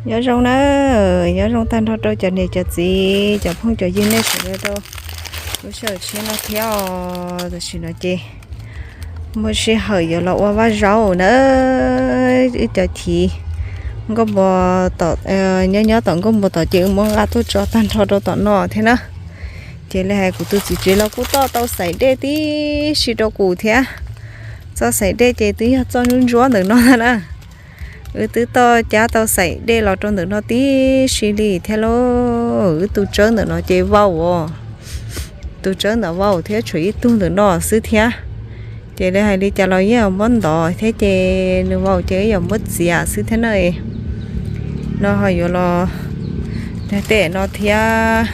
Nyob zoo na, nyob zoo tag nrho rau cov niam cov txiv cov phooj cov ywg nej sawv daws rau lub sij hawm tshiab no thiab os. Tam sim no ces muaj sij hawm yuav los ua vaj zaub na. Wb cov chiv nkauj npua, nyob nyob tom nkauj npua tod ces wb muab nqa tuaj tso tag nrho rau tom no thiab na. Ces li hais kuv tus txiv tsev los kuj toj tau xaim dej tib si rau kuv thiab. Txoj xaim dej ces twb yog txoj ntsuab ntsuab ntawm no na. Wb twb toj cab tau xaim dej los rau ntawm no tib si li thiab lauj. Wb tus tsawb ntawm no ces vau os, tus tsawb ntawm vau thiab tshuav ib tug ntawm no xwb thiab. Ces li hais li cas los yeej yuav muab ntov thiab ces nws vau ces wb yuav muab txiav xwb thiab na. No ho yuav los nrog tej no thiab,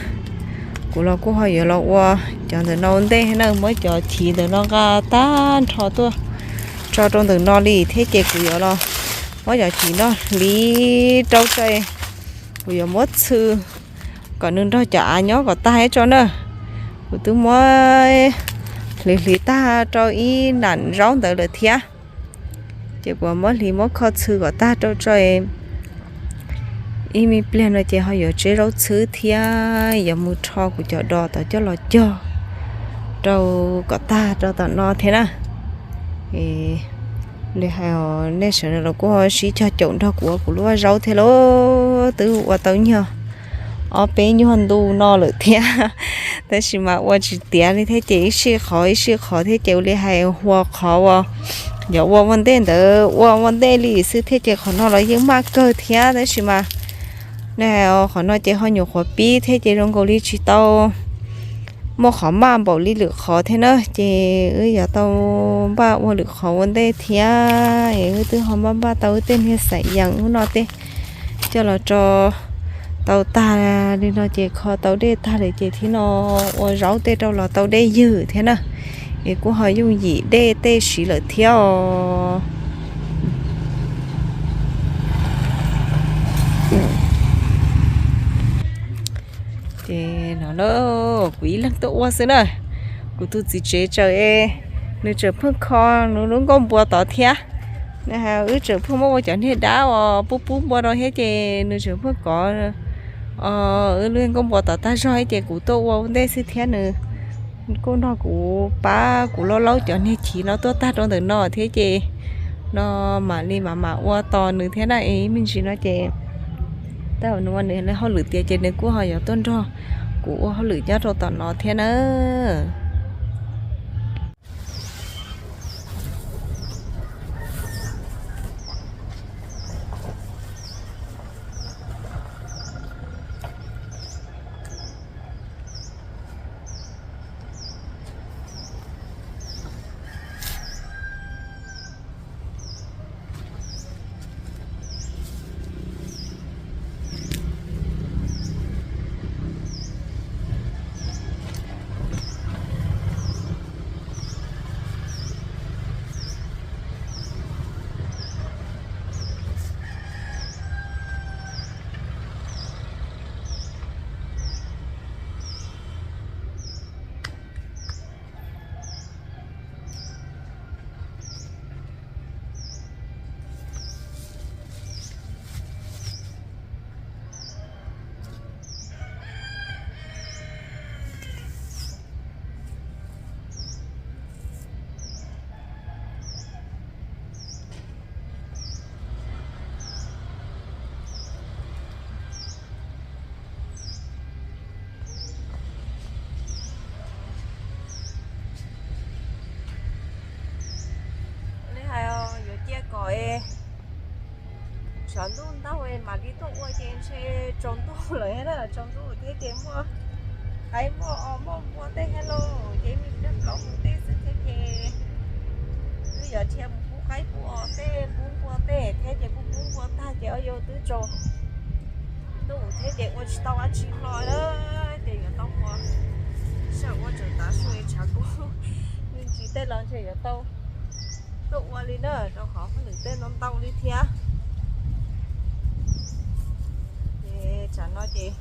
kuv los kuj ho yuav los ua cov ntawm no ua ntej na, muab cov chiv ntawm no nqa tag nrho tuaj tso rau ntawm no li thiab ces kuv yuav los muab cov chiv no hliv rau tso, kuv yuav muab txhw kom nws nrog cov av nyob kom tag ib tso na. Kuv twb muab hliv hliv tag rau ib nam zaub ntawd lawm thiab. Ces kuv muab hliv muab kho txhw kom tag rau tso, ib me pliag no ces ho yuav tseb zaub txhwb thiab yuav mus rho kuv cov dos tod coj los cog rau kom tag rau tom no thiab na. Li hais nej sawv daws los kuj ho sib cog caum nrog kuv ua kuv lub vaj zaub thiab lauj. Twb ua tau nyuag ob peb nyuag ntu no lawm thiab, tab sis mas ua tsis tiav li thiab ces ib sij qhov ib sij qhov thiab ces ua li hais hua qhov uas yog ua ua ntej ntawd ua ua ntej li xwb thiab ces qhov no los yeej maj kawg thiab tab sis mas qhov no ces ho nyuam qhuav pib thiab ces zoo nkaus li tsis tau muaj qhov maj npaum li lwm qhov thiab na, ces wb yuav tau npaj ua lwm qhov ua ntej thiab. Es wb twb ho npaj npaj tau wb tej niag xaim yees ub no tej coj los tso tau tag li no ces kho tau dej tag lawm ces thiab no ua zaub tej rau los tau dej ywm thiab na. Es kuj ho yooj yim dej tej siv lawm thiab os. Ces no na, kuv ib leeg tuaj ua xwb na. Kuv tus txiv tsev tsaws es nws tseem pheej kho nws lub nkuaj npua tod thiab. Wb tseem pheej muab ua cov niag dab uas pub pub npua rau thiab ces nws tseem pheej kov wb lub nkuaj npua tod tag zog thiab ces kuv tuaj ua ua ntej xwb thiab nws kuj nrog kuv pab kuv laub laub cov niag chiv no tuaj tag rau ntawm no thiab ces no mam li mam mam ua tos nws thiab na. Es me ntsis no ces tab nws ua nws hauj lwm tiav ces nws kuj ho yuav tuaj nrog kuv ua hauj lwm nyob rau tom no thiab na. Li hais yuav cia kom tshav ntuj ntaug mam li tuaj ua ces ntshe tsaus ntuj lawm na, tsaus ntuj thiab ces muaj qaib muaj os muaj npua tej thiab lauj, ces me pliag plaub mus tej xwb thiab ces wb yuav dhia mus pub qaib pub os tej pub npua tej thiab ces pub pub npua tag ces ob yau twb tsaus ntuj thiab ces ua tsis tau dab tsi hlo na, ces yuav tau ua, sij hawm ua tseem tav su tshav kub, me ntsis tej los ntshe yuav tau tuaj ua li na rau qhov hauj lwm tej no ntau li thiab. Ces tsam no ces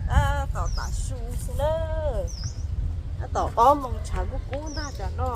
tab tom tav su xwb na, tab tom ob moos tshav kub kub ntag tsam no.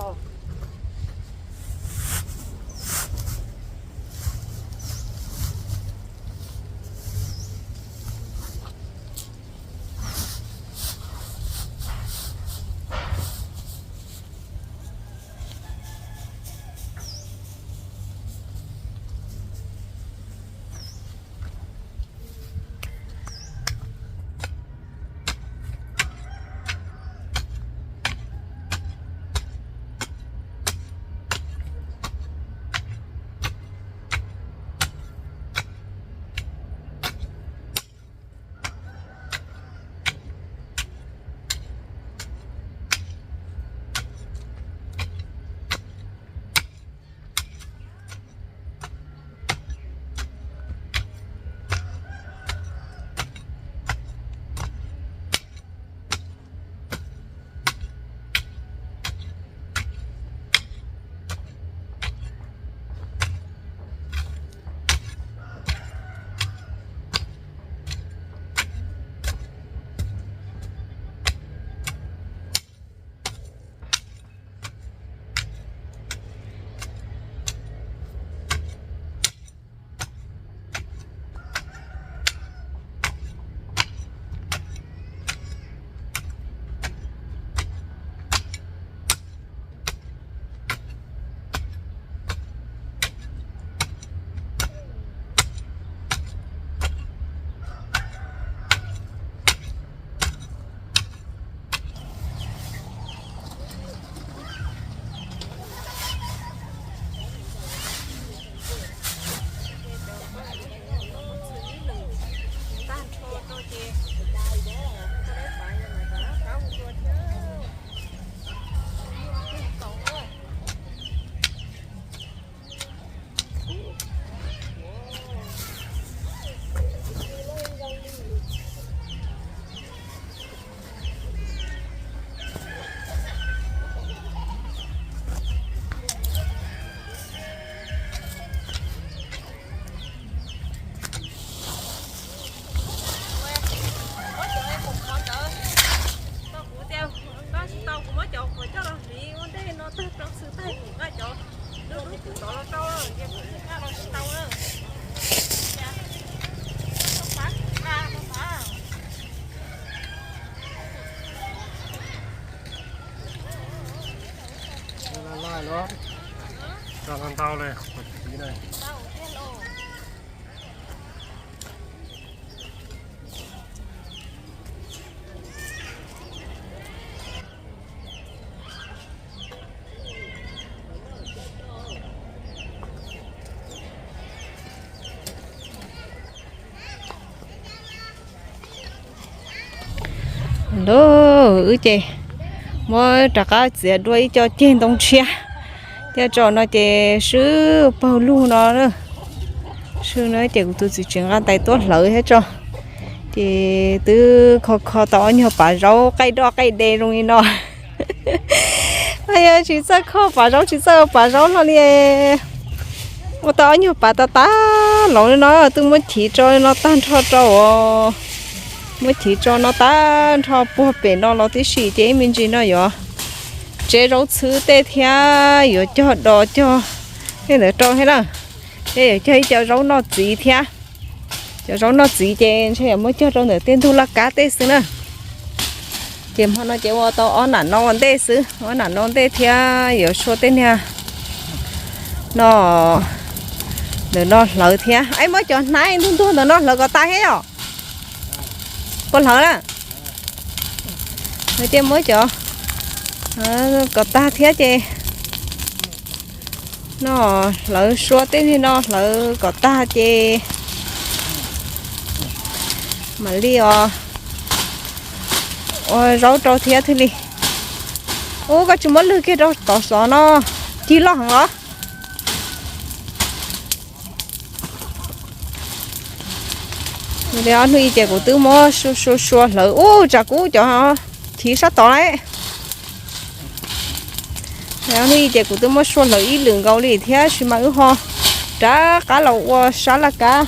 Lauj, wb ces muab rov qab txiav dua ib co ceg ntoo tshiab. Coj tso no ces swb pawg lug no. Swb no ces kuv tus txiv tsev nqa tais tuaj hlawv thiab tso. Ces twb kho kho tau ob nyuag pav zaub qaij doj qaij de zoo li no. Yog tsis txawj kho pav zaub tsis txawj ua pav zaub hlo li. Ua tau ob nyuag pav tas tas los li no twb muab chiv tso no tag nrho rau. Muab chiv tso no tag nrho puag pem no los tib si ces ib me ntsis no yuav tseb zaub txhwb tej thiab yuav cog dos cog tej ntawd rau thiab na. Thiab yuav cog ib co zaub noj txiv thiab. Cov zaub noj txiv ces ntshe yuav muab cog rau ntawm tej ntug laj kab tej xwb na. Ces hmo no ces ua tau ob nam no ua ntej xwb, ob nam no ua ntej thiab yuav sua tej niag no ntawm no hlawv thiab. Muab cov hnaib ntug ntug ntawm no hlawv kom tag thiab yom? Puas hlawv na? Ces muab cov kom tag thiab ces no hlawv sua tej niag no hlawv kom tag ces mam li os ua zaub rau thiab thiaj li. Ub, koj tsis muab lwg kiag rau tod xov no, cig loj heev los. Li ob hnub ib ces kuv twb muab sua sua sua hlawv ub tsam kub cov chiv sab tod lawm. Li ob hnub ib ces kuv twb muab sua hlawv ib lwm nkaus li thiab sis mas wb ho rov qab los ua sab laj kab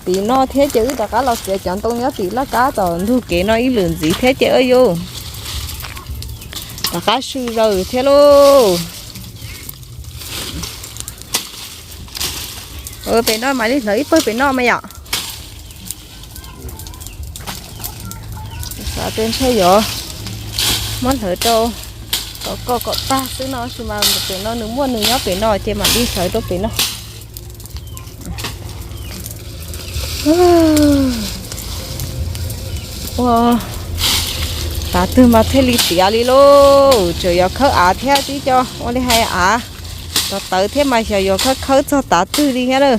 tim no thiab ces wb rov qab los txiav cov ntoo nyob tim laj kab tom ntug kev no ib lwm ntxiv thiab ces ua yus rov qab sw zaws thiab lauj. Pem no mam li hlawv ib pawg pem no mas yom. Xav tias ntshe yuav muab hlawv rau kom kom kom tag xwb no sis mas pem no nws muaj nws nyob pem no ces mam li hlawv rau pem no. Ua tav twg mas thiaj li tiav li lauj, tseem yuav khawb av thiab tib co ua li hais av tawv tawv thiab mas xyov yuav khawb khawb txog tav twg li thiab na.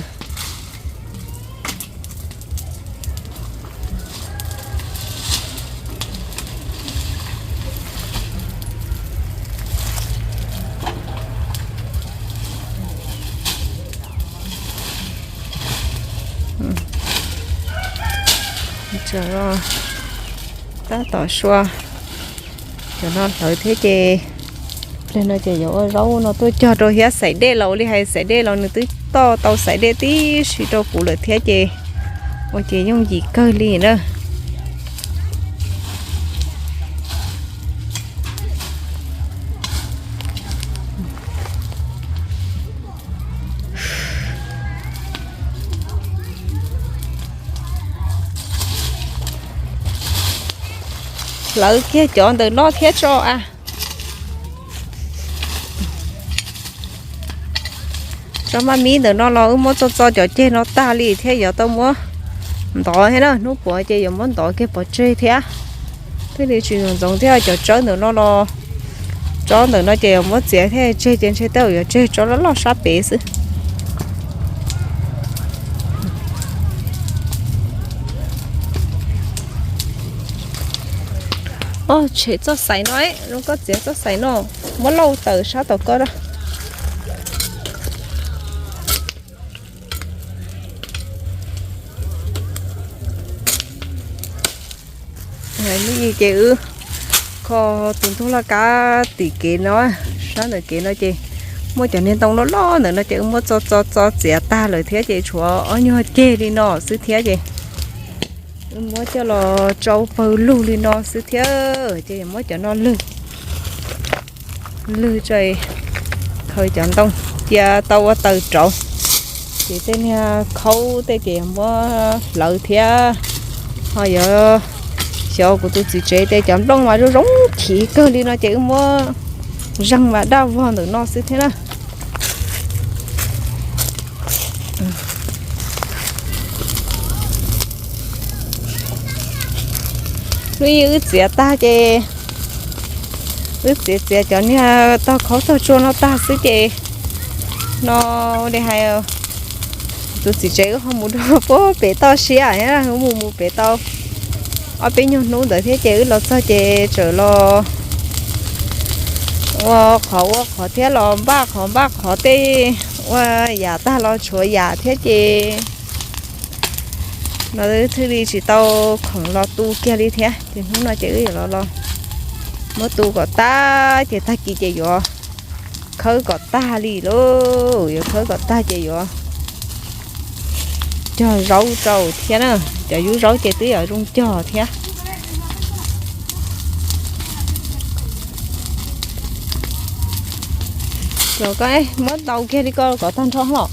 Tab tom sua cov no hlawv thiab ces pliag no ces yuav ua zaub no tuaj cog rau thiab xaiv dej los ua li hais xaiv dej los nws twb toj tau xaiv dej tib si rau kuv lawm thiab ces ua ces yooj yim kawg li na. Hlawv kiag cov ntawm no thiab tso a. Tso maj mib ntawm no los wb muab txo txo cov ceg no tag li thiab yuav tau muab ntov thiab na, hnub puav ces yuav muab ntov kiag pov tseg thiab. Thiaj li tsis ntxoov ntxoov thiab cov tsawb ntawm no los, tsob ntawm no ces yuav muab txiav thiab tseg ces ntshe tej zaum yuav tseg tsob loj loj sab pem xwb. Os, tshem txoj xais no, zoo koj txiav txoj xais no, muab lauj tawm sab tom koj. Hnub i ces wb kho tus ntug laj kab tim kev no, sab ntawm kev no ces muaj cov niag ntoo loj loj ntawm no ces wb muab txo txo txo txiav tag lawm thiab ces tshuav ob nyuag ceg li no xwb thiab ces wb muab coj los tsau pawg lug li no xwb thiab ces yuav muab cov no lwg, lwg tso, khaws cov ntoo cia tau ua taws rauv. Ces tej niag khaub tej ces yuav muab hlawv thiab. Ho yuav xyov kuv tus txiv tsev tias cov nplooj mas zoo zoo chiv kawg li no ces wb muab zeeg mas daj vog ntawm no xwb thiab na. Hnub ib wb txiav tag ces wb txiav txiav cov niag tog khaub tog tsuag no tag xwb ces no li hais tus txiv tsev wb ho mus rau puag pem toj siab thiab, wb mus mus pem tau ob peb nyuag hnub ntawd thiab ces wb los txog ces tseem los ua qhov ua qhov thiab los npaj qhov npaj qhov tej, ua yam tag los tshuav yam thiab ces no thiaj li tsis tau khoom los tu kiag li thiab ces hnub no ces wb yuav los los muab tu kom tag ces tag kis ces yuav khawb kom tag li lauj, yuav khawb kom tag ces yuav cog zaub rau thiab na. Cov yub zaub ces twb yuav zoo cog thiab. Muab tau kiag li ko kom tag nrho los.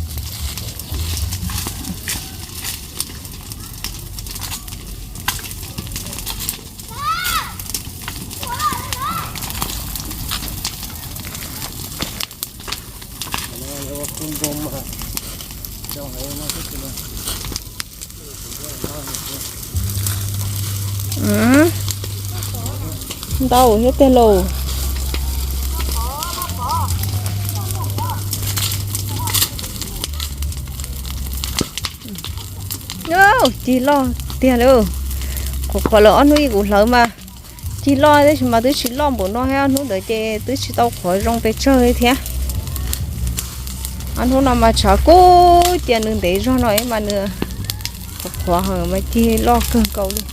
Ntau thiab tiag lauj. Cig loj tiag lauj. Qhuav qhuav lawm ob hnub ib kuv hlawv mas cig loj tab sis mas twb tsis loj npaum no thiab, ob hnub ntawd ces twb tsis tau qhuav zoo pes tsawg li thiab. Ob hnub no mas tshav kub cia nws ntev zog no mas nws qhuav qhuav heev mas cig loj kawg nkaus li.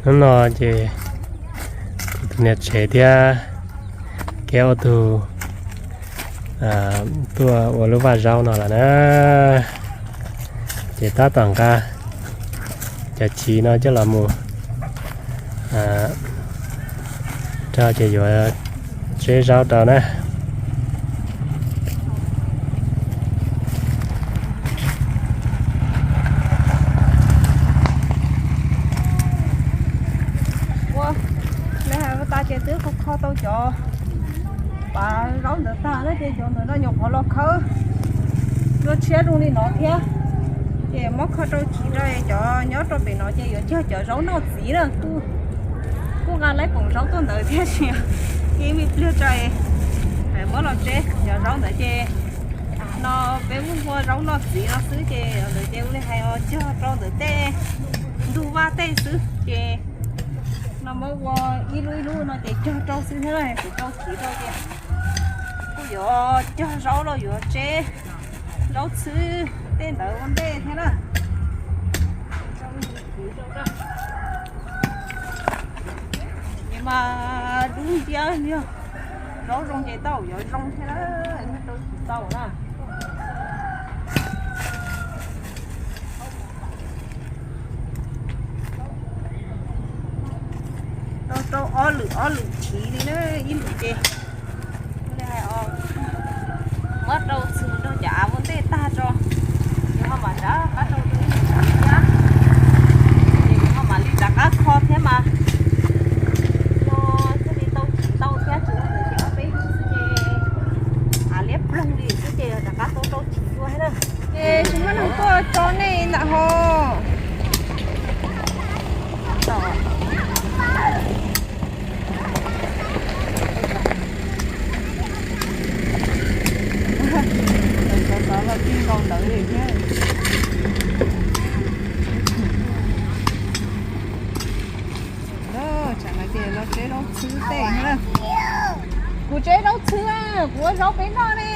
Hnub no ces kuv tus niam tsev thiab kiag ob tug tuaj ua lub vaj zaub no lawm na. Ces tab tom nqa cov chiv no coj los mus rau ces yuav tseb zaub rau na. Ua, lawv hais tas ces twb kho kho tau cov pav zaub ntawd tag na ces cov ntawd no nyuam qhuav los khawb dua tshiab zoo li no thiab. Ces muab kho rau chiv rau cov nyob rau pem no ces yuav cog cov zaub noj txiv na. Kuj nqa lawv poom zaub tuaj ntawd thiab tiam sis ib me pliag tso muab los tseb cov zaub ntawd ces no peb ua zaub noj txiv no xwb ces ntawd ces ua li hais cog rau ntawm tej ntug vaj tej xwb ces no muab ua ib lub ib lub no ces cog rau xwb thiab kuv rau txiv rau ces kuj yuav cog zaub los yuav tseb zaub txhwb tej ntawd ua ntej thiab na. Mas dub nciab yog zaub zoo ces tau yuav zoo thiab na, rau tsis tau na. Rau rau ob lwm ob lwm chiv li na, ib lwm ces muab rau txhwm nrog cov av ua ntej tag tso, yog ho mam rov qab rau rau ib lwm chiv thiab, ces yog ho mam li rov qab kho thiab mas no thiaj li tau chiv ntau thiab, tsis ua ntawd ces ob peb hnub xwb ces av liab ploog li xwb ces rov qab tau rau chiv dua thiab na. Ces tsis muaj neeg tuaj tso nej ntawm ho. Xov xov los tij nkaus ntawd li thiab. Tsam no ces los tseb zaub txhwb tej na. Kuv tseb zaub txhwb, kuv ua zaub peb noj ne.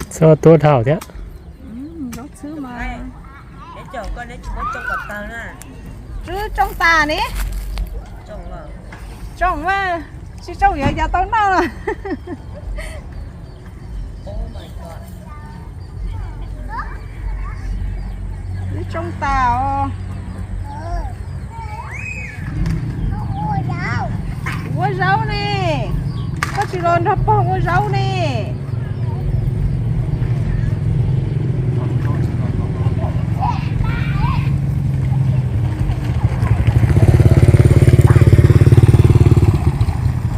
Txhob tuab dhau thiab. Zaub txhwb mas. Tsoo tas ne. Tsoo mas, tsis tsoo yuav cov tau noj los. Tsoo tas os. Ua zaub ne, koj tsis los nrog pog ua zaub ne.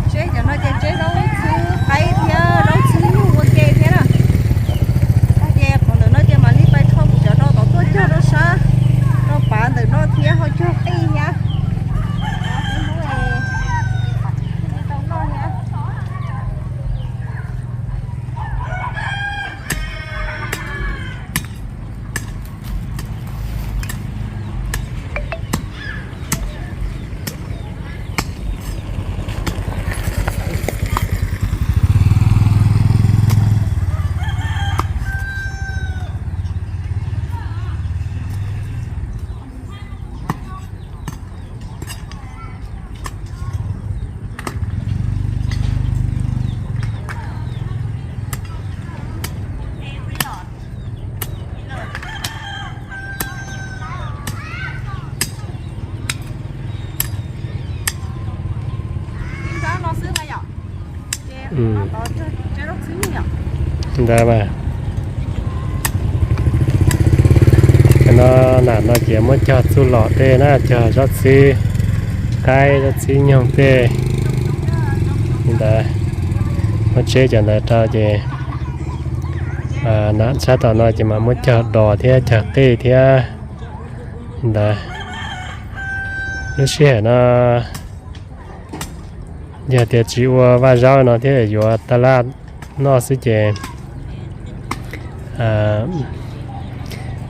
Tseb cov no ces tseb zaub txhwb qaib thiab zaub txhwb nyuj ua ke thiab na. Ces qhov ntawm no ces mam li pais rho kuv cov dos tom tuaj cog rau sab, rau pav ntawm no thiab ho cog qij thiab. Ntawd mas, cov no, nam no ces muab cog txuj lom tej na, cog zaub txhwb qaib zaub txhwb nyoog tej. Li ntawd, muab tseb cov ntawd rau ces nam sab tom no ces mam muab cog dos thiab cog qij thiab. Li ntawd, lub sij hawm no yog tias tsis ua vaj zaub no thiab yuav taj laj noj xwb ces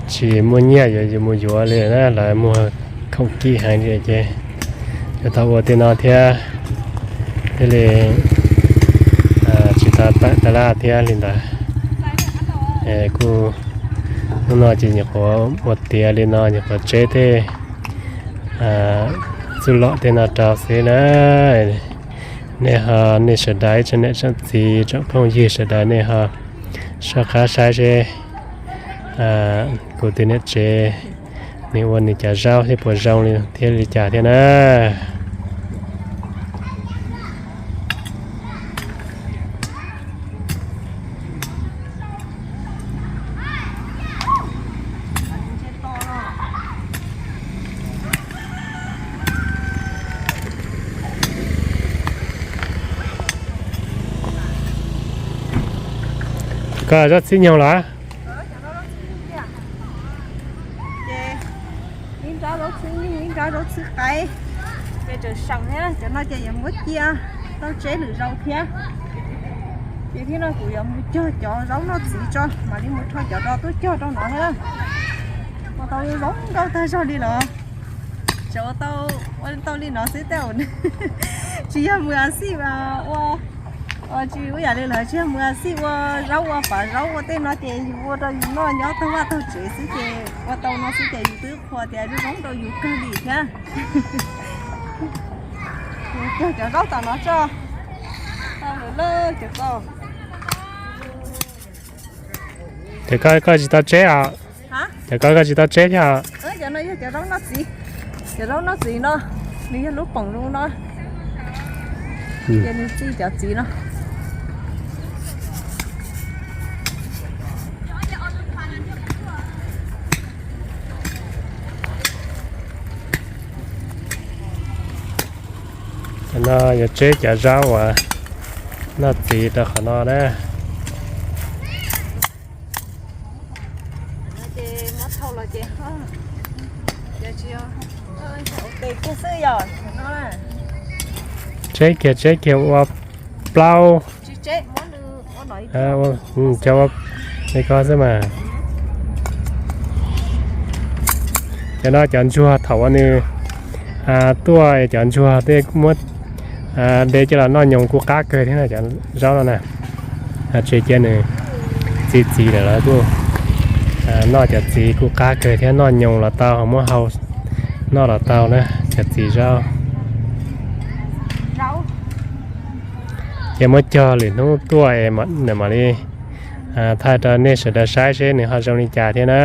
tsis muaj nyiaj yuav mus yuav li na, lawv muag khoom kim heev li ces yuav tau ua tej no thiab, thiaj li tsis tau tawm taj laj thiab li ntawd. Kuj hnub no ces nyuam qhuav ua tiav li no, nyuam qhuav tseb tej txuj lom tej no rau xwb na. Nej ho, nej sawv daws ib tsoom niam tsoom txiv tsoom phooj ywg sawv daws nej ho soj qab saib seb kuv tus niam tsev nws ua nws cov zaub thiab puas zoo li thiab li cas thiab na. Koj zaub txhib nyoog los? Ces ib nrab zaub txhwb nyuj, ib nrab zaub txhwb qaib, ces tseem seem thiab. Cov no ces yuav muab cia tau tseb lwm zaus thiab. Ces thiab no kuv yuav mus cog cov zaub noj txiv tso, mam li mus rho cov dos tuaj cog rau no thiab. Ua tau zoo nkauj tag zog li los. Tseem ua tau, ua tau li no xwb tej zaum tsis yog mus a xij ua, tsis ua yam li lawv, tsis yog mus a xij ua zaub ua pav zaub ua tej no ces yus ua rau yus noj nyob taug vaj taug tsev xwb ces ua tau no xwb ces yus twb qhuas tias zoo zoo rau yus kawg li thiab. Cog cov zaub tom no tso. Tau lawm lauj cov ko. Ces koj, koj tsis tau tseb os? Ces koj, koj tsis tau tseb thiab os? Cov no yog cov zaub noj txiv. Cov zaub noj txiv no, nws yog lub poom zoo no. Ces nws txi cov txiv no. Cov no yuav tseb cov zaub uas noj txiv rau qhov no na. Tseb kiag, tseb kiag ua plaub. Cov ua li ko xwb mas. Cov no cov ntsuag thaum uas nws tuaj cov ntsuag tej muab de coj los noj nyoos kuj qab kawg thiab na, cov zaub no na. Tsis cia nws txi txiv lawm los kuj noj cov txiv kuj qab kawg thiab, noj nyoos los tau, muab hau noj los tau na, cov txiv zaub. Ces muab cog lwm hnub tuaj es mam li thaij rau nej sawv daws saib seb nws ho zoo li cas thiab na.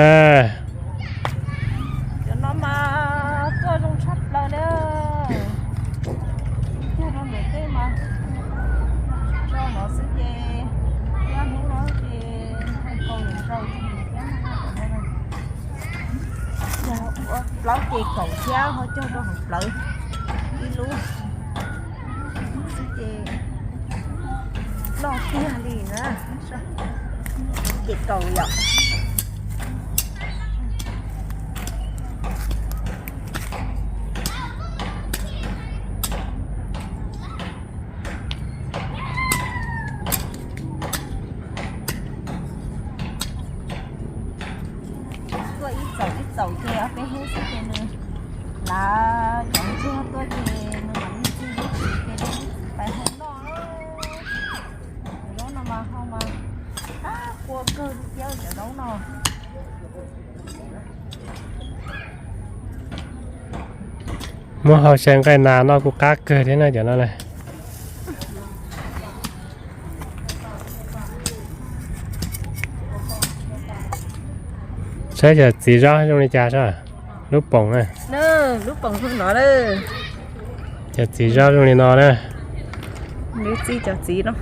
Plaub ce kaum thiab ho cog rau hauv plawv ib lub xwb ces loj tiag li na. Ce kaum yom. Tuaj ib txaum ib txaum ces ob peb hnub xwb ces nws lav cov ntsuag tuaj ces nws mam li txi lub txiv ces pais hau noj. Zaub no mas hau mas qab qua kawg thiab cov zaub no. Muab hau xyaw nqaij nas noj kuj qab kawg thiab na cov no na. Saib cov txiv zaub zoo li cas sab, lub poom na. Lub poom zoo no. Cov txiv zaub zoo li no na. Lub txiv cov txiv no.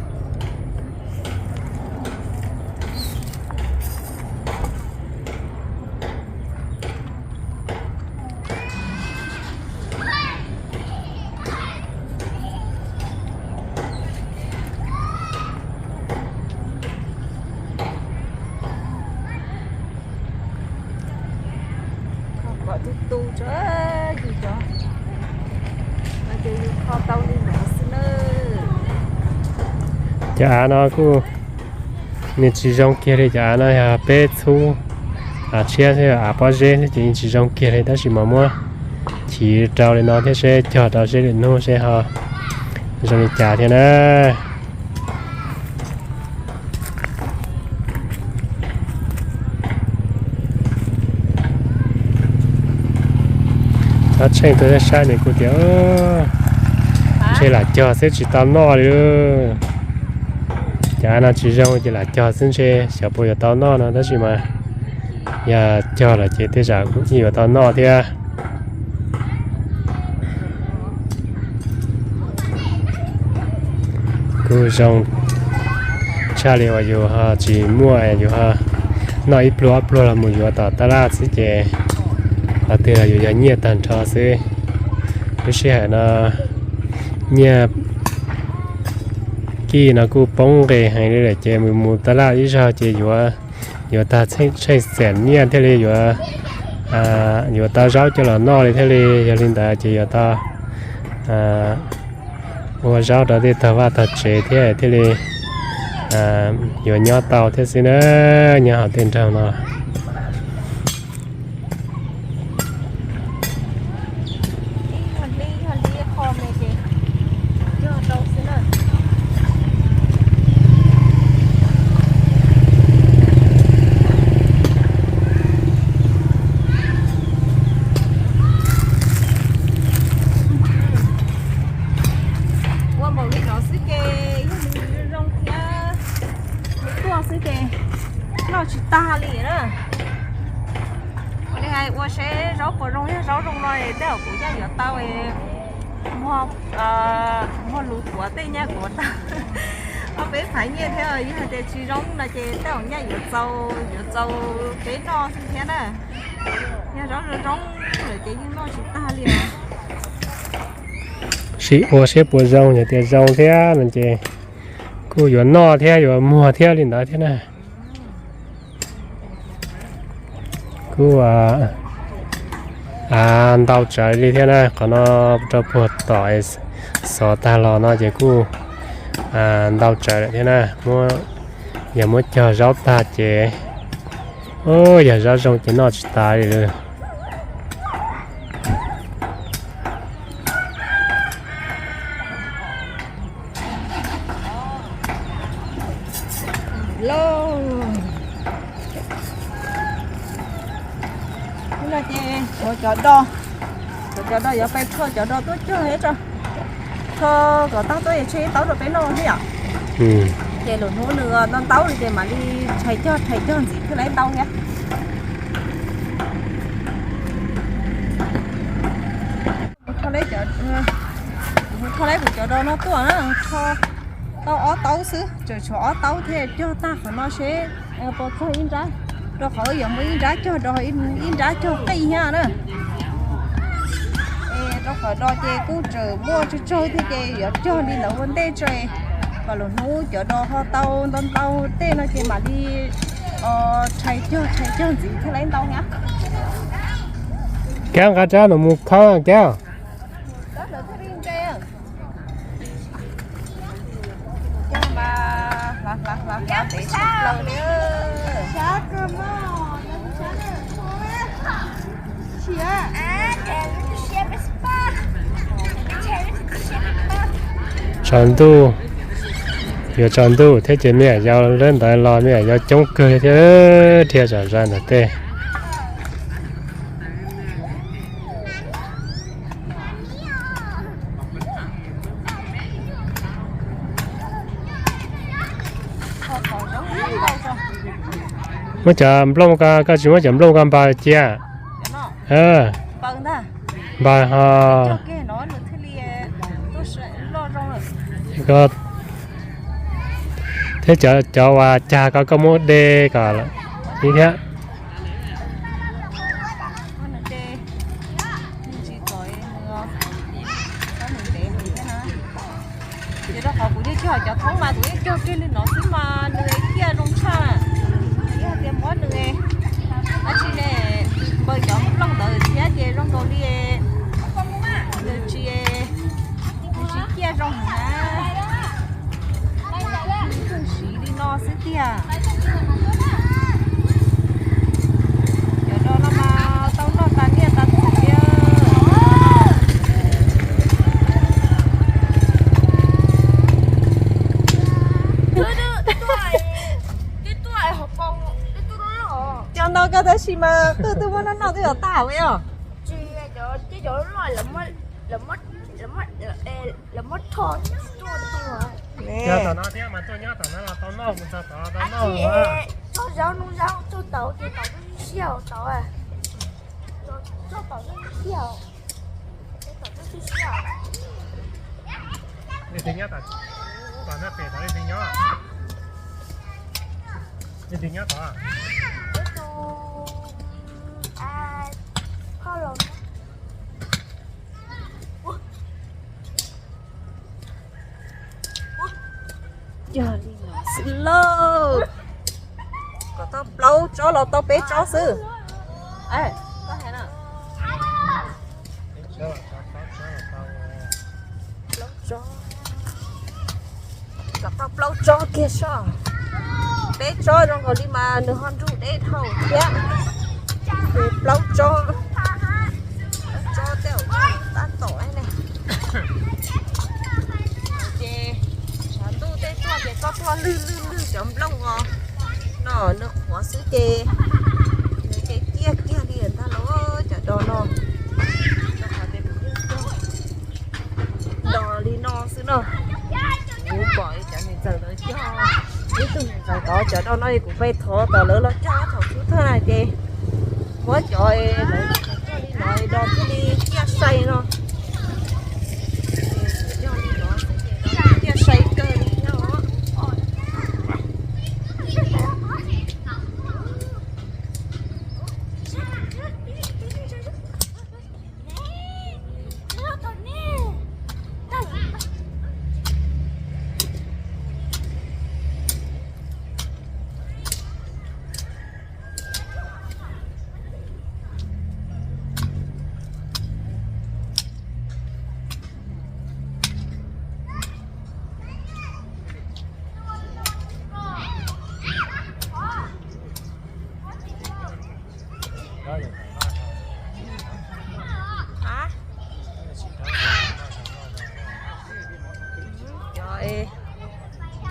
Kho kom tu tu tso, yus cov, no ces yus kho tau li no xwb na. Cov av no kuj nws tsis zoo kiag li, cov av no yog peb txhub, av tshiab thiab av pob zeb thiab ces yeej tsis zoo kiag li, tab sis mas muab chiv rau li no thiab seb cog rau seb lwm hnub seb ho zoo li cas thiab na. Txhob tsheej tuaj saib nws kuj tias, ntshe lam cog xwb tsis tau noj li. Cov av no tsis zoo ces lam cog xwb ntshe xyov puas yuav tau noj no, tab sis mas yog cog lawm ces tej zaum kuj yeej yuav tau noj thiab. Kuj zoo tshaj li uas yus ho tsis muaj, yus ho noj ib pluag ob pluag los mus yuav tom tab laj xwb ces qhov twg los yus yog nyiaj tag nrho xwb. Lub sij hawm no nyiaj kij no kuj poob nqis heev li lawm ces mus mus tab laj ib zaug ces yuav, yuav tag tsheej xees nyiaj thiaj li yuav, yuav tau zaub coj los noj li thiaj li, yog li ntawd ces yuav tau ua zaub rau tej tog vaj tog tsev thiab thiaj li yuav nyob tau thiab xwb na, nyob hauv tej nroog no. Ua npaum li no xwb ces yog nws zoo thiab, nws tuaj xwb ces noj tsis tag li na. Ua li hais ua seb zaub puas zoo, yog zaub zoo no tej zaum kuv nyaj yuav tau muag, muag lus kuav tej nyaj kuav tau ob peb phav nyiaj thiab. Yog hais tias tsis zoo no ces tej zaum nyaj yuav txaus, yuav txaus peb noj xwb thiab na. Yog zaub zoo zoo lawm ces yeej noj tsis tag li os. Sim ua seb puas zoo, yog tias zoo thiab no ces kuj yuav noj thiab yuav muag thiab li ntawd thiab na. Kuj ntau tsawv li thiab na, qhov no rau puag tom xov tag los no ces kuj ntau tsawv lawm thiab na. Yog muab cog zaub tag ces, yog zaub zoo ces noj tsis tas li lawm. Lauj, no ces tshuav cov do, tshuav cov do yuav pais rho cov do tuaj cog thiab tso. Rho kom tag tuaj es tseg ib taub rau peb noj thiab yom. Ces lwm hnub nws ntau ntau li ces mam li rhais cog rhais cog ntxiv thiaj li ntau thiab. Kuv rho lawm kuv cov do no tuaj na, rho tau ob taub xwb, tseem tshuav ob taub thiab, cog tag qhov no seb puas txog ib nrab, rau qhov yuav muab ib nrab cog do, ib nrab cog qij thiab na. Rau qhov do ces kuj tseem muaj tsawg tsawg thiab ces yuav cog li ntawd ua ntej tso, kom lwm hnub cov do ho tau ntau ntau tej no ces mam li rhais cog rhais cog ntxiv thiaj li ntau na. Kab nqa rab no mus khawb kab. Tsaus ntuj, yuav tsaus ntuj thiab ces me nyuam yaus lawv ntawd los me nyuam yaus coob kawg thiab, dhia zom zaws ntawm tej. Muab cov nplooj ko, koj tsis muab cov nplooj ko npawg cia. Npawg ho. Thiab cov, cov uas cag ko koj muab de kom ib thiab. Ces rau qhov kuv yeej tsis hais cov thoob mas kuv yeej cog kiag li no xwb mas nws ciaj zoo tshaj. Yog tias muab nws dab tsi ne, npawg cov nplooj ntawd thiab ces zoo nkaus li nws tsis, nws tsis ciaj zoo heev na. Siv li no xwb tiag. Cov do no mas tau noj tas niaj tas txiv thiab. Cov ntau kawg tab sis mas twb twb muab noj noj twb yuav tag ua os. Lawv muab rho tuaj tuaj. Yog tom no thiab mas tuaj nyob tom no los tau noj mus txog tod tau noj. Txog zaub noj zaub txog taum ces taum twb siav taum. Txog taum twb siav, taum twb siav. Leej twg nyob tom, tom no pem tod leej twg nyob? Leej twg nyob tod? Ib tug, a, koj los. Yog li no xwb lauj. Kom tau plaub tsob los tau peb tsob xwb. Plaub tsob. Kom tau plaub tsob kiag soj. Peb tsob zoo nkaus li mas nws ho nruj deb dhau thiab. Ces plaub tsob, plaub tsob tej zaum tab tom ne. Ces tshav ntuj tej tuaj ces koj tuaj lwj lwj lwj cov nplooj os. No nws qhuav xwb ces nws ces ciaj kiag li ntag lauj cov do no. Rau qhov tias kuv yeej cog do li no xwb no. Kuv pom cov niam ntxawm lawv cog, ib tug niam ntxawm tod cov do no es kuv pais thov tom lawv los cog thaum xub thawj na ces muab cov lawv cog li no do thiaj li ciaj sai no. Yog li no xwb ces ciaj sai kawg li thiab os.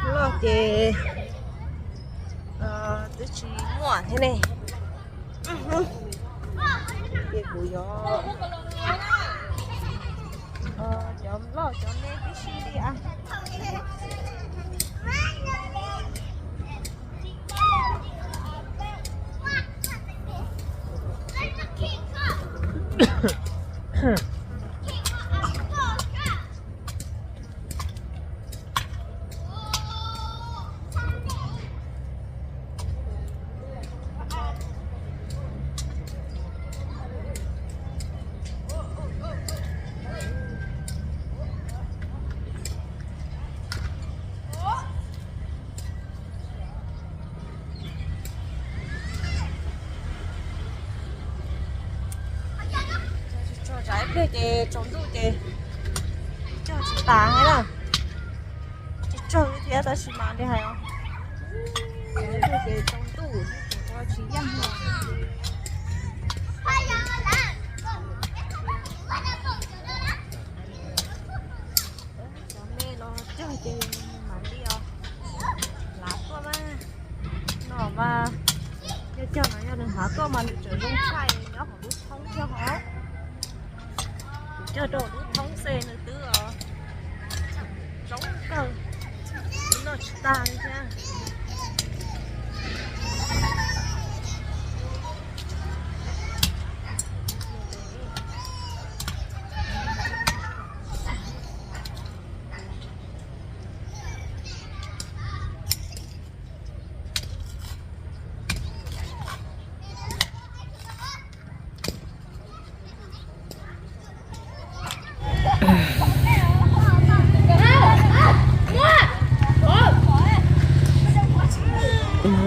Cov loj ces twb tsis muaj thiab ne. Ces kuv yuav cov loj cov me tib si li as. Pliag ces tsaus ntuj ces cog tsis tas thiab na. Tsis tsawg thiab tab sis mas li hais, tsaus ntuj ces tsaus ntuj, tsis yeej. Cov me los cog ces mam li os, hlav tuaj mas. No mas, yog cog no yog nws hlav tuaj mas nws tseem zoo tshaj nyob hauv lub thoob cog hov. Kuv cog rau lub thoob xwb nws twb zoo kawg, noj tsis tag li thiab.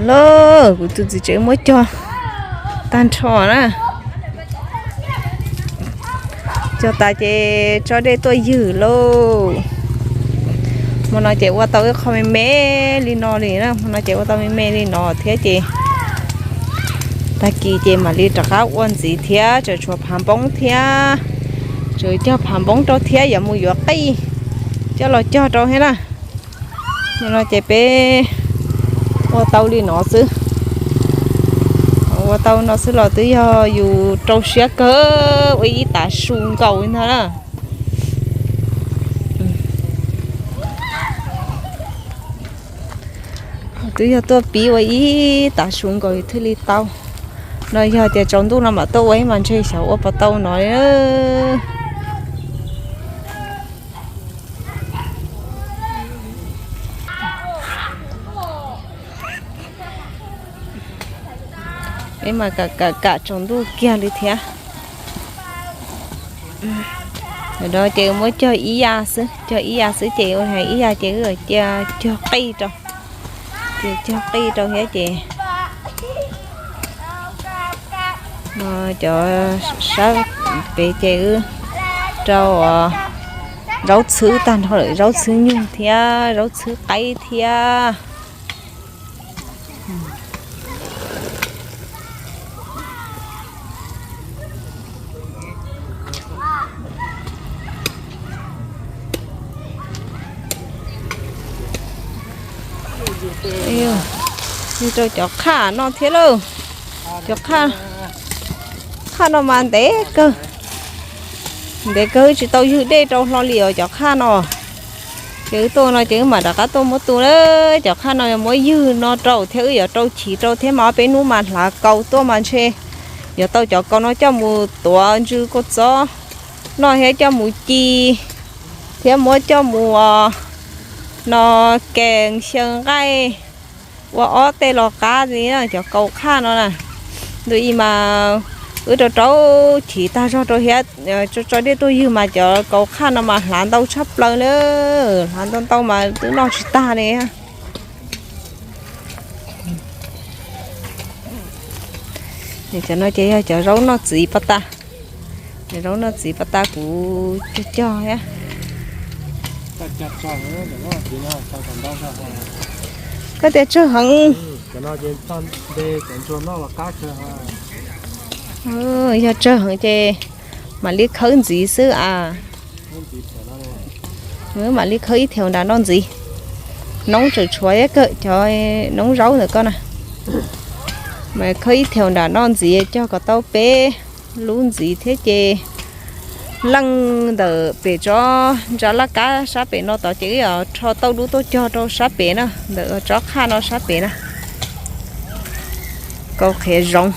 Los kuv tus txiv tsev muab cog tag nrho na. Cog tas ces tso dej tuaj ywg lauj. Hmo no ces ua tau ib qho me me li no li na, hmo no ces ua tau me me li no thiab ces tag kis ces mam li rov qab ua ntxiv thiab, tseem tshuav phav npoob thiab, tseem cog phav npoob rau thiab, yuav mus yuav qij coj los cog rau thiab na. Hmo no ces peb ua tau li no xwb. Ua tau no xwb los twb yog yus rau siab kawg, ua ib tav su nkaus li ntag na. Twb yog tuaj pib ua ib tav su nkaus thiaj li tau. No yog tias tsaus ntuj no mam tuaj ua ib mas ntshe xyov ua puas tau no li. Peb mas kam kam kam tsaus ntuj kiag li thiab. Ntawm no ces muab cog ib ya xwb, cog ib ya xwb ces ua hais ib ya ces wb cia cog qij rau, ces cog qij rau thiab ces cov sab pem ces wb rau zaub txhwb tag nrho lawm, zaub txhwb nyuj thiab zaub txhwb qaib thiab. Yog rau cov qhaj no thiab lauj. Cov qhaj no mas ntev kawg, ntev kawg tsis tau ywg dej rau hlo li os cov qhaj no. Ces wb tuaj no ces wb mam rov qab tuaj muab tu na. Cov qhaj no muab ywg no rau thiab wb yuav rau chiv rau thiab mas ob peb hnub mas hlav kaus tuaj mas ntshe yuav tau cov kaus no coj mus tuav ntsw kua txob noj thiab coj mus ci thiab muab coj mus no kees xyaw nqaij ua ob tej los qab li na cov kaus qhaj no na. Ntu ib mas wb rau rau chiv tag zog rau thiab tso dej tuaj ywg mas cov kaus qhaj no mas hlav ntau tshaj plaws li, hlav ntau ntau mas twb noj tsis tag li. Cov no ces yog cov zaub noj txiv pov tas, cov zaub noj txiv pov tas kuv cog cog thiab. Koj tias tsawg heev. Yog tsawg heev ces mam li khawb ntxiv xwb as. Mam li khawb ib thiaus nram no ntxiv. Noob tseem tshuav thiab kawg cov noob zaub ntawm ko na. Mas khawb ib thiaus nram no ntxiv cog kom tau peb lub ntxiv thiab ces leej ntawm pem tsob ntsa laj kab sab pem no tod ces wb rho tauj dub tuaj cog rau sab pem na, ntawm tsob qhaj no sab pem na. Kaus qhiav zoov.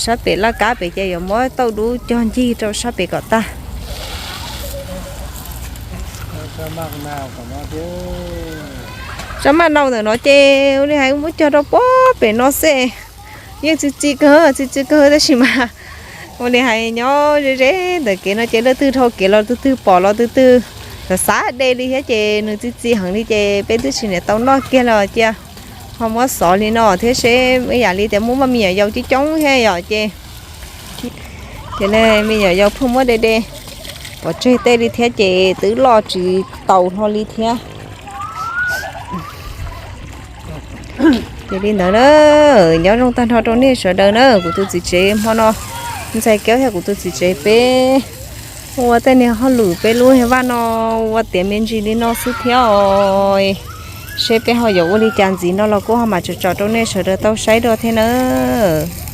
Sab pem laj kab pem ces yuav muab tauj dub cog ncig rau sab pem kom tag. Sab maj nau ntawm no ces ua li hais muab cog rau puag pem no xwb. Yeej txi txiv kawg, txi txiv kawg tab sis mas ua li hais nyob ze ze ntawm kev no ces leej twg dhau kev los tus twg pom los tus twg xav xav de li thiab ces nws txi txiv heev li ces peb twb tsis niam tau noj kiag los cia ho muab xov li no thiab seb ib yam li tias muaj me nyuam yaus coob coob thiab yom ces Ces me nyuam yaus pheej muab de de pov tseg tej li thiab ces twb loj tsis taus hlo li thiab. Ces li ntawd na, nyob zoo tag nrho rau nej sawv daws na, kuv tus txiv tsev hmo no, Ntxhais Keub thiab kuv tus txiv tsev peb ua tej niag hauj lwm peb lub vaj no ua tiav me ntsis li no xwb thiab os. Seb peb ho yuav ua li cas ntxiv no los kuj ho mam tsom tsom rau nej sawv daws tau saib dua thiab nawb.